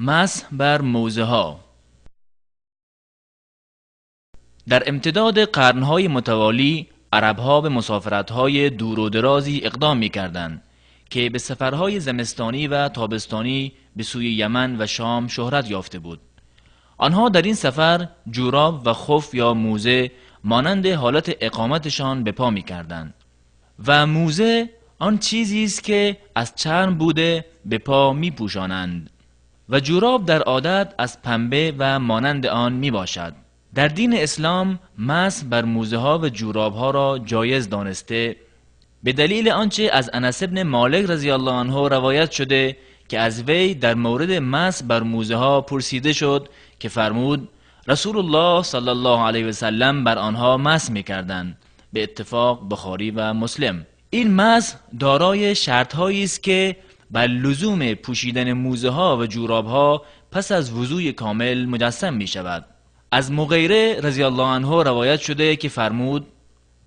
مسح بر موزه ها. در امتداد قرنهای متوالی عربها به مسافرتهای دور و درازی اقدام می‌کردند که به سفرهای زمستانی و تابستانی به سوی یمن و شام شهرت یافته بود. آنها در این سفر جوراب و خف یا موزه مانند حالت اقامتشان به پا می‌کردند و موزه آن چیزی است که از چرم بوده به پا می‌پوشانند و جوراب در عادت از پنبه و مانند آن می‌باشد. در دین اسلام مسح بر موزه ها و جوراب ها را جایز دانسته، به دلیل آنچه از انس بن مالک رضی الله عنه روایت شده که از وی در مورد مسح بر موزه ها پرسیده شد که فرمود رسول الله صلی الله علیه و سلم بر آنها مسح می‌کردند، به اتفاق بخاری و مسلم. این مسح دارای شرط‌هایی است که بر لزوم پوشیدن موزه ها و جوراب ها پس از وضوی کامل مجسم می شود. از مغیره رضی الله عنه روایت شده که فرمود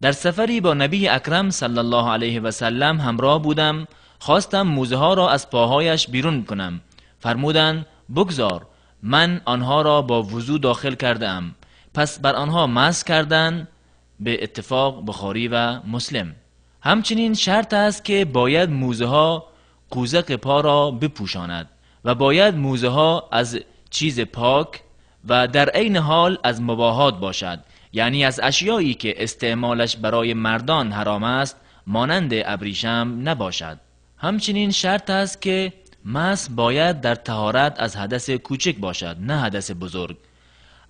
در سفری با نبی اکرم صلی الله علیه و سلم همراه بودم، خواستم موزه ها را از پاهایش بیرون کنم. فرمودند بگذار، من آنها را با وضو داخل کرده ام. پس بر آنها مسح کردند، به اتفاق بخاری و مسلم. همچنین شرط است که باید موزه ها قوزک پا را بپوشاند و باید موزه ها از چیز پاک و در عین حال از مباحات باشد، یعنی از اشیایی که استعمالش برای مردان حرام است مانند ابریشم نباشد. همچنین شرط است که مسح باید در طهارت از حدث کوچک باشد نه حدث بزرگ.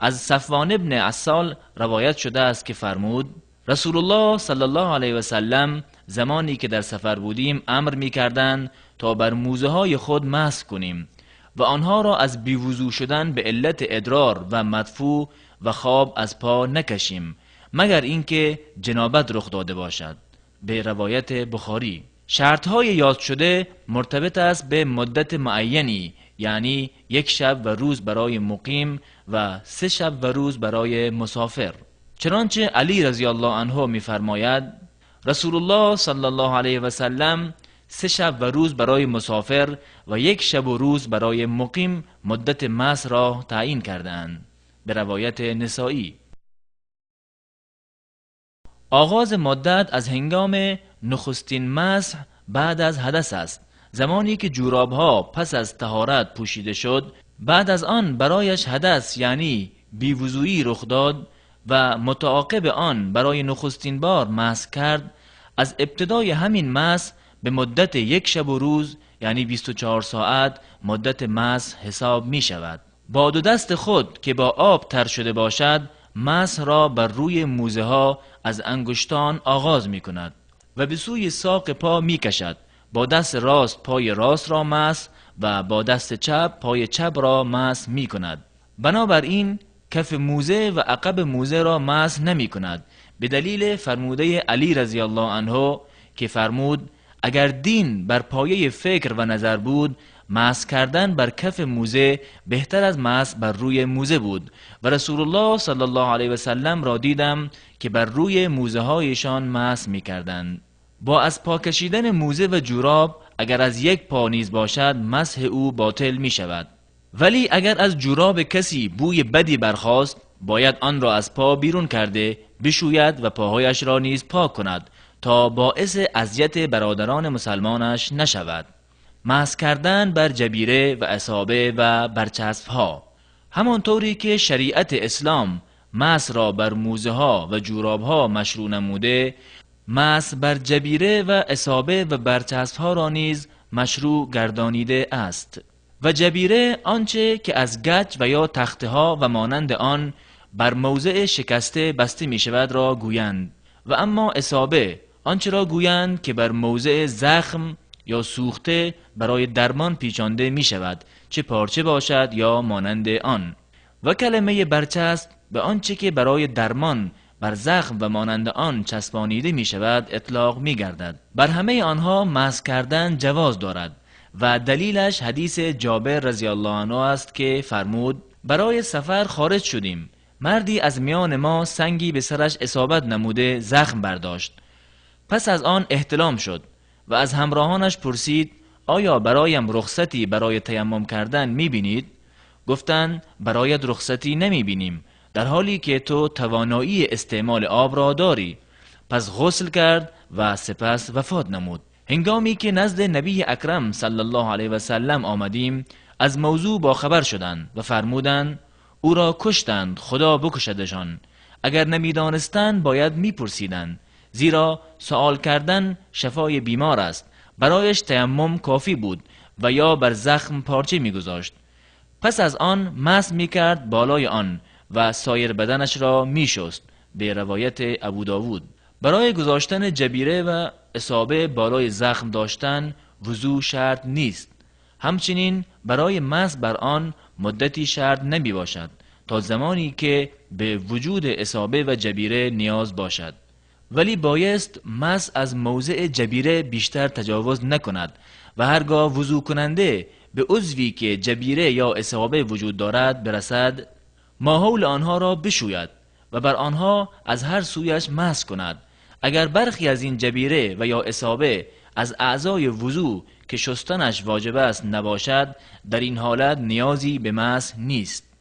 از صفوان ابن عسال روایت شده است که فرمود رسول الله صلی الله علیه و سلم زمانی که در سفر بودیم امر می‌کردند تا بر موزه های خود مسح کنیم و آنها را از بی‌وضو شدن به علت ادرار و مدفوع و خواب از پا نکشیم مگر اینکه جنابت رخ داده باشد، به روایت بخاری. شرط‌های یاد شده مرتبط است به مدت معینی، یعنی 1 شب و روز برای مقیم و 3 شب و روز برای مسافر. چنانچه علی رضی الله عنه می‌فرماید رسول الله صلی الله علیه و سلم 3 شب و روز برای مسافر و 1 شب و روز برای مقیم مدت مسح را تعیین کردند، به روایت نسائی. آغاز مدت از هنگام نخستین مسح بعد از حدث است، زمانی که جورابها پس از طهارت پوشیده شد، بعد از آن برایش حدث یعنی بی‌وضویی رخ داد و متعاقب آن برای نخستین بار مسح کرد، از ابتدای همین مسح به مدت 1 شب و روز یعنی 24 ساعت مدت مسح حساب می شود. با 2 دست خود که با آب تر شده باشد مسح را بر روی موزه ها از انگشتان آغاز می کند و به سوی ساق پا می کشد. با دست راست پای راست را مسح و با دست چپ پای چپ را مسح می کند. بنابراین کف موزه و عقب موزه را مسح نمی کند، به دلیل فرموده علی رضی الله عنه که فرمود اگر دین بر پایه فکر و نظر بود مسح کردن بر کف موزه بهتر از مسح بر روی موزه بود و رسول الله صلی الله علیه و سلم را دیدم که بر روی موزه هایشان مسح می کردند. با از پا کشیدن موزه و جوراب اگر از 1 پا نیز باشد مسح او باطل می شود، ولی اگر از جوراب کسی بوی بدی برخاست باید آن را از پا بیرون کرده بشوید و پاهایش را نیز پاک کند تا باعث اذیت برادران مسلمانش نشود. مسح کردن بر جبیره و اصابه و برچسب‌ها. همانطوری که شریعت اسلام مسح را بر موزه ها و جوراب ها مشروع نموده، مسح بر جبیره و اصابه و برچسب‌ها را نیز مشروع گردانیده است. و جبیره آنچه که از گچ و یا تخته ها و مانند آن بر موضع شکسته بسته می شود را گویند، و اما اصابه آنچه را گویند که بر موضع زخم یا سوخته برای درمان پیچانده می شود، چه پارچه باشد یا مانند آن. و کلمه برچسب به آنچه که برای درمان بر زخم و مانند آن چسبانیده می شود اطلاق می گردد. بر همه آنها مسح کردن جواز دارد و دلیلش حدیث جابر رضی الله عنه است که فرمود برای سفر خارج شدیم، مردی از میان ما سنگی به سرش اصابت نموده زخم برداشت، پس از آن احتلام شد و از همراهانش پرسید آیا برایم رخصتی برای تیمم کردن میبینید؟ گفتند برایت رخصتی نمیبینیم، در حالی که تو توانایی استعمال آب را داری. پس غسل کرد و سپس وفات نمود. هنگامی که نزد نبی اکرم صلی الله علیه و سلم آمدیم، از موضوع با خبر شدند و فرمودند او را کشتند، خدا بکشدشان. اگر نمیدانستند باید میپرسیدند، زیرا سوال کردن شفای بیمار است. برایش تیمم کافی بود و یا بر زخم پارچه میگذاشت. پس از آن مسح میکرد بالای آن و سایر بدنش را میشست. به روایت ابو داود. برای گذاشتن جبیره و اصابه بالای زخم داشتن وضو شرط نیست. همچنین برای مسح بر آن مدتی شرط نمی باشد تا زمانی که به وجود اصابه و جبیره نیاز باشد، ولی بایست مسح از موضع جبیره بیشتر تجاوز نکند و هرگاه وضو کننده به عضوی که جبیره یا اصابه وجود دارد برسد، ماحول آنها را بشوید و بر آنها از هر سویش مسح کند. اگر برخی از این جبیره و یا اصابه از اعضای وضو که شستنش واجب است نباشد، در این حالت نیازی به مسح نیست.